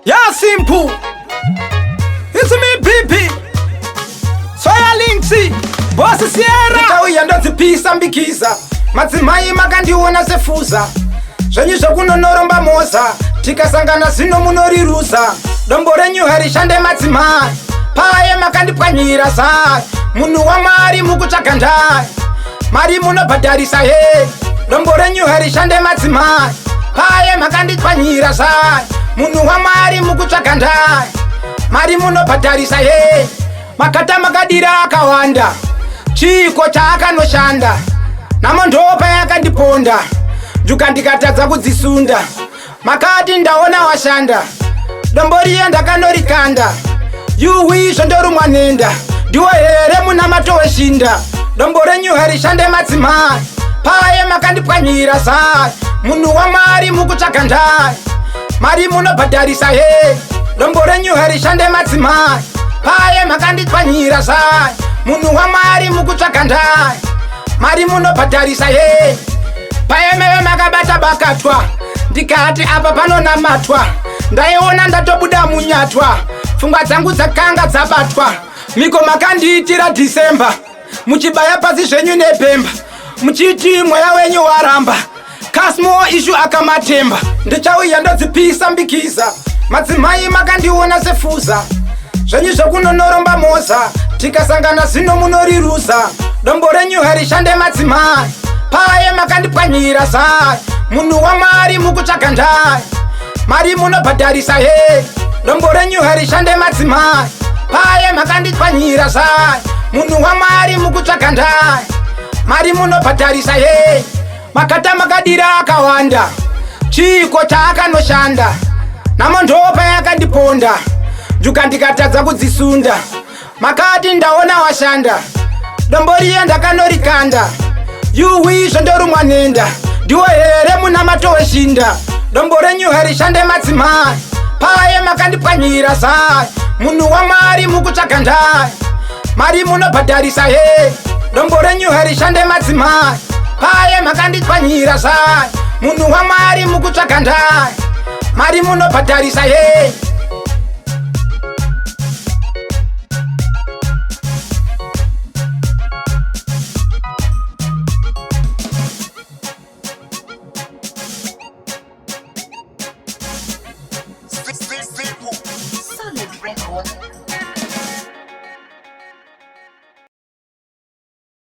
Yeah, simple. It's me, BP. Soya Linksy. Boss Sierra. Ndauya ndodzipisa mbikiza. Madzimai makandiona sefuza. Zvenyu zvekunonoromba moza. Tikasangana zino munoriruza. Dombo renyu harishande madzimai. Paye makandipwanyira zai. Munhu waMwari mukutsvaga ndai. Mari munobhadharisa he. Dombo renyu harishande madzimai. Paye makandipwanyira zai. Munhu waMwari mukutsvaga ndai. Mari munobhadharisa he. Makata makadira akawanda. Chiiko chaakanoshanda. Nhamo ndopa yakandiponda. Njuka ndikatadza kudzisunda. Makati ndaona washanda. Dombo riya ndakanorikanda. Yuwi zvondorumwa nenda. Ndiwo here munamato weshinda. Dombo renyu harishande madzimai. Paye makandipwanyira zai. Munhu waMwari mukutsvaga ndai. Mari munobhadharisa he. Dombo renyu harishande madzimai. Paye makandipwanyira zai. Munhu waMwari mukutsvaga ndai. Mari munobhadharisa he. Paye meve makabata bakatwa. Ndikati apa panonamatwa. Ndaiona ndatobuda munyatwa. Pfungwa dzangu dzakanga dzabatwa. Miko makandiitira December. Muchibaya pasi zvenyu nebhemba. Muchiti mweya wenyu waramba. Kasmo ishu akamatemba. Ndichauya ndodzipisa mbikiza. Madzimai makandiona sefuza. Zvenyu zvekunonoromba moza. Tikasangana zino munoriruza. Dombo renyu harishande madzimai. Paye makandipwanyira zai. Munhu waMwari mukutsvaga ndai. Mari munobhadharisa he. Dombo renyu harishande madzimai. Paye makandipwanyira zai. Munhu waMwari mukutsvaga ndai. Mari munobhadharisa he. Makata makadira akawanda. Chiiko chaakanoshanda. Nhamo ndopa yakandiponda. Njuka ndikatadza kudzisunda. Makati ndaona washanda. Dombo riya ndakanorikanda. Yuwi zvondorumwa nenda. Ndiwo here munamato weshinda. Dombo renyu harishande madzimai. Paye makandipwanyira zai. Munhu waMwari mukutsvaga ndai. Mari munobhadharisa he. Dombo renyu harishande madzimai. Paye makandipwanyira zai. Munhu waMwari mukutsvaga ndai. Mari munobhadharisa he.